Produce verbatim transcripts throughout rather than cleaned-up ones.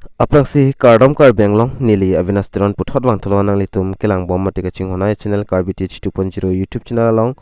Aphrangsi kardom Karbi Anglong, neli Avinash Teron puthot vangthulo nanglitum kelangbom mate kachinghon ai channel Karbi Teach two point zero YouTube channel along.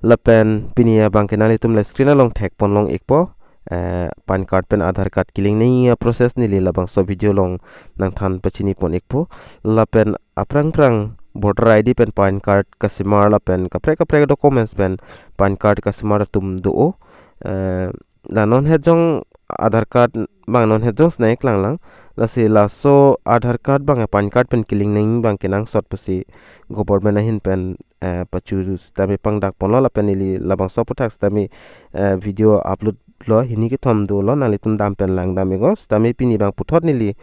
Lapen pini abangke nanglitum la screen along thekponlong ikpo, eh, PAN card pen Aadhaar card kelink nangji a-process neli labangso video along nangthan pachinipon ikpo. Lapen aphrang phrang voter I D pen PAN card kasemar lapen kaprek kaprek documents pen PAN card kasemar atum do-o. Eh, la non het jong Aadhaar card abang non het jong si nangkeklang lang. Lasi laso Aadhaar card abang PAN card pen kelink nangji abangke nangsot pusi government ahin pen, eh, pachu sitame pangdakponlo lapen neli labangso aphuthak sitame, eh, video upload lo, hini kethom dolo, nanglitum dam pen langdam iknon. Sitame pini abang puthot neli,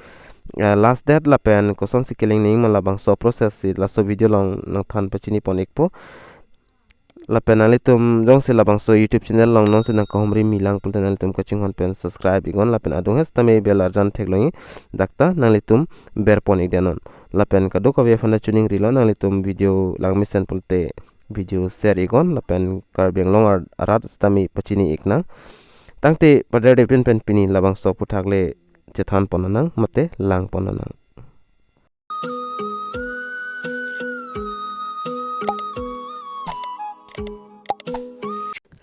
eh, last date lapen kosonsi kelink nangji ma labangso process si laso video along nangthan pachinipon ikpo. Lapen nanglitum jongsi labangso YouTube channel along nonsi nangkahumri milang pulote nanglitum kachinghon pen subscribe iknon lapen adung het sitame bell arjan theklongji, dak ta nanglitum berpon ikdetnon. Lapen kadokave aphan ta chiningrilo, nanglitum video langmesen pulote video share iknon lapen Karbi Anglong ar-, arat sitame pachini iknang. Tangte paderdepin pen pini labangso aphuthak le chethanpon nang mate langpon nang.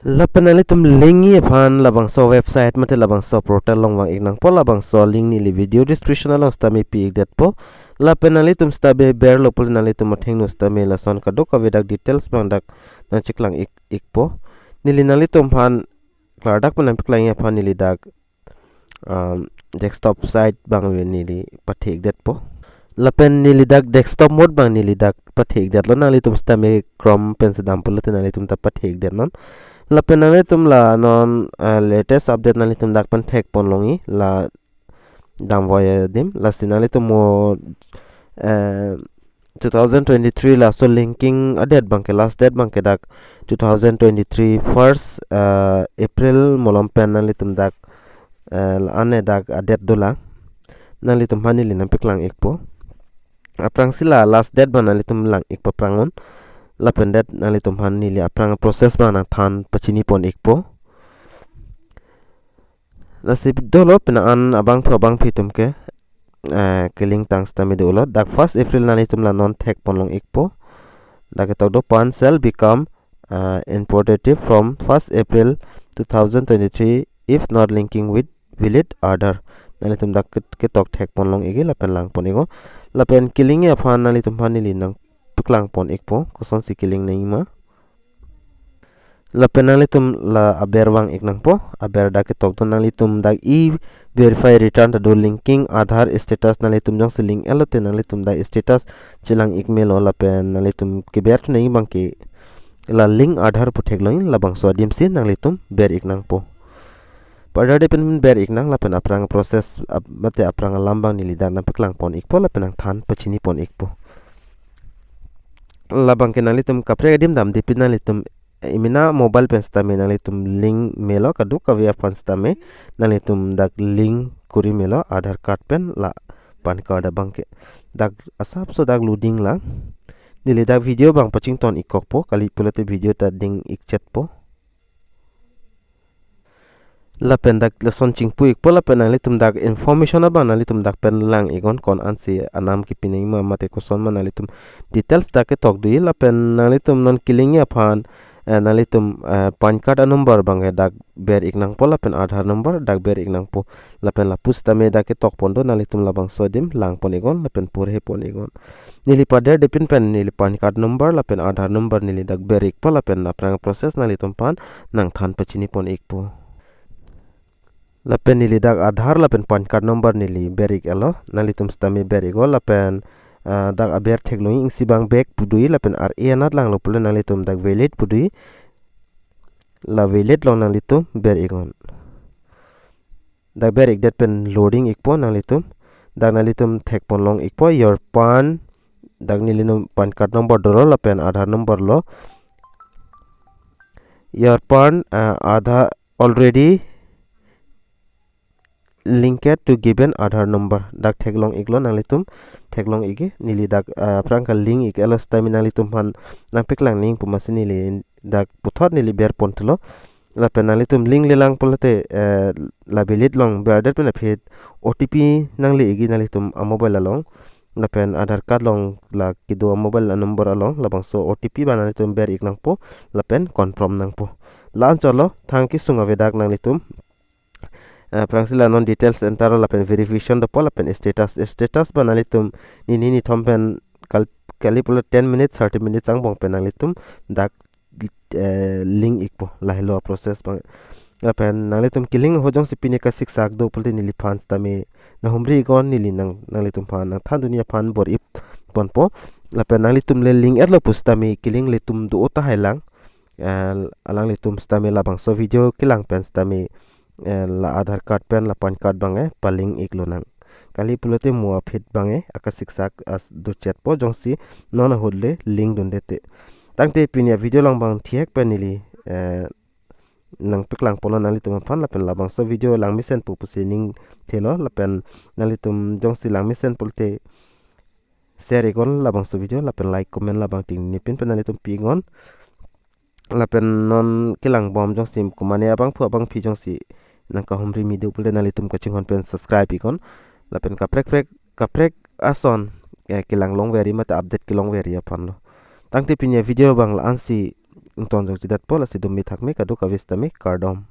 Lapen nanglitum link ji aphan labangso website mate labangso portal along vang iknangpo, labangso link neli video description along sitame pi ikdetpo. Lapen nanglitum sitame berlo pulote nanglitum athengno sitame lason kadokave dak details abang dak nangcheklang ik, ikpo. Neli nanglitum aphan klardak pen nangpaklang ji aphan neli dak, um, desktop site abang ave neli pathe ikdetpo. Lapen neli dak desktop mode abang neli dak pathe ikdetlo, nanglitum sitame Chrome pen si dam pulote nanglitum ta pathe ikdetnon. Lapen nanglitum la non, uh, latest update nanglitum dak pen thekponlongji, la damvoi adim, lasi nanglitum mo, eh, two thousand twenty-three laso linking a-date abangke, last date abangke dak two thousand twenty-three first, eh, April malom pen nanglitum dak, eh, la-an dak a-date dolang. Nanglitum aphan neli nangpaklang ikpo. Aphrangsi la last date abang nanglitum lang ik paphrangnon. Lapen det nanglitum aphan neli aphrang process abang nangthan pachinipon ikpo. Lasi dolo penang an abangphu abangphi atum ke, eh, kelink tang sitame dolo. Dak first April nanglitum la non thekponlong ikpo. Dak ketok do, "PAN shall become, eh, inoperative from first April two thousand twenty-three if not linking with valid Aadhaar." Nanglitum dak ket-, ketok thekponlong ikji lapen langpon iknon. Lapen kelink ji aphan nanglitum aphan neli nangpaklangpon ikpo, kosonsi kelink nangji ma. Lapen nanglitum la aber vang iknangpo, aber dak ketok do, nanglitum dak e-verify return ta do, linking Aadhaar status, nanglitum jongsi link etlo te nanglitum dak status chelang ik melo, lapen nanglitum keber thu nangji abangke la link Aadhaar pu theklongji, labangso adim si nanglitum ber iknangpo. Paderdepin ber iknang lapen aphrang process ap-, mate aphrang alam abang neli dak nangpaklangpon ikpo lapen nangthan pachinipon ikpo. Labangke nanglitum kaprek adim damdepi nanglitum, eh, emena mobile pen sitame nanglitum link melo, kadokave aphan sitame nanglitum dak link kori melo Aadhaar card pen la PAN card abangke. Dak asapso dak loading lang. Neli dak video abang pachington ikkokpo, kali pulote video ta ding ikchetpo. Lapen dak lason chingpu ikpo, lapen nanglitum dak information abang nanglitum dak pen lang iknon, ko-an si anam kepi nangji ma mate koson ma, nanglitum details dak ketok doji. Lapen nanglitum non kelink ji aphan, eh, nanglitum, eh, PAN card a-number abangke dak ber iknangpo lapen Aadhaar number dak ber iknangpo. Lapen lapu sitame dak ketokpon do, nanglitum labangso adim langpon iknon lapen porhepon iknon. Neli paderdepin pen neli PAN card number lapen Aadhaar number neli dak ber ikpo lapen aphrang process nanglitum aphan nangthan pachinipon ikpo. Lapen neli dak Aadhaar lapen PAN card number neli ber ik-etlo, nanglitum sitame ber iknon lapen, ah, dak aber theklongji, isi abang back pu doji lapen ar-e anat langlo pulo nanglitum dak valid pu doji, la valid along nanglitum ber iknon. Dak ber ikdet pen loading ikpo nanglitum. Dak nanglitum thekponlong ikpo, your PAN, dak neli nom-, PAN card number dolo lapen Aadhaar number lo. Your PAN, uh, Aadhaar already linked to given Aadhaar number. Dak theklong iklo nanglitum, theklong ikji, neli dak, uh, aphrang ke link ik-etlo sitame nanglitum aphan nangpaklang nangji pu masi neli dak puthot neli berpon thulo. Lapen nanglitum link le lang pulote, eh, la bilit along berdet pen aphi O T P nangle-ikji nanglitum a-mobile along. Lapen Aadhaar card along la kedo a-mobile number along labangso O T P ba nanglitum ber-ik nangpo lapen confirm nangpo. La-anchotlo, thang kesung avedak nanglitum. Eh, aphrangsi la non details enter lapen verification dopo lapen status. Status ba nanglitum nini nithom pen kal-, kali pulo ten minutes, thirty minutes angbong pen nanglitum dak, eh, link-ikpo, lahelo a-process abang. Lapen nanglitum ke-link ahut jongsi pini kasiksak do pulote neliphan sitame nanghumri-iknon, neli nang, nanglitumphan nangthan dunia aphan bor-i ponpo. Lapen nanglitum le link-etlo pusitame ke-link ilitum do tahai lang. Eh, alanglitum sitame labangso video kelang pen sitame, eh, la Aadhaar card pen la PAN card abang, eh, pa-link-iklonang. Kali pulote mo aphi abang, eh, akasiksak as dochetpo jongsi non ahut le link dundete. Tangte pini a-video along abang thihek pen neli, eh, nangpaklang ponlo nanglitum aphan, lapen labangso video langmesen pu pusi ning thelo, lapen nanglitum jongsi langmesen pulote share-iknon labangso video, lapen like, comment labang ting nipin pen nanglitum pi-iknon. Lapen non kelang bom jongsi komane abangphu abangpi jongsi nangkahumri mi do pulote nanglitum kachinghon pen subscribe-iknon. Lapen kaprek prek, kaprek ason, eh, kelang longveri mate update kelongveri aphanlo. Tangte pini a-video abang la-ansi ingtonjok chedetpo, lasi dum me thak me, kadokave sitame kardom.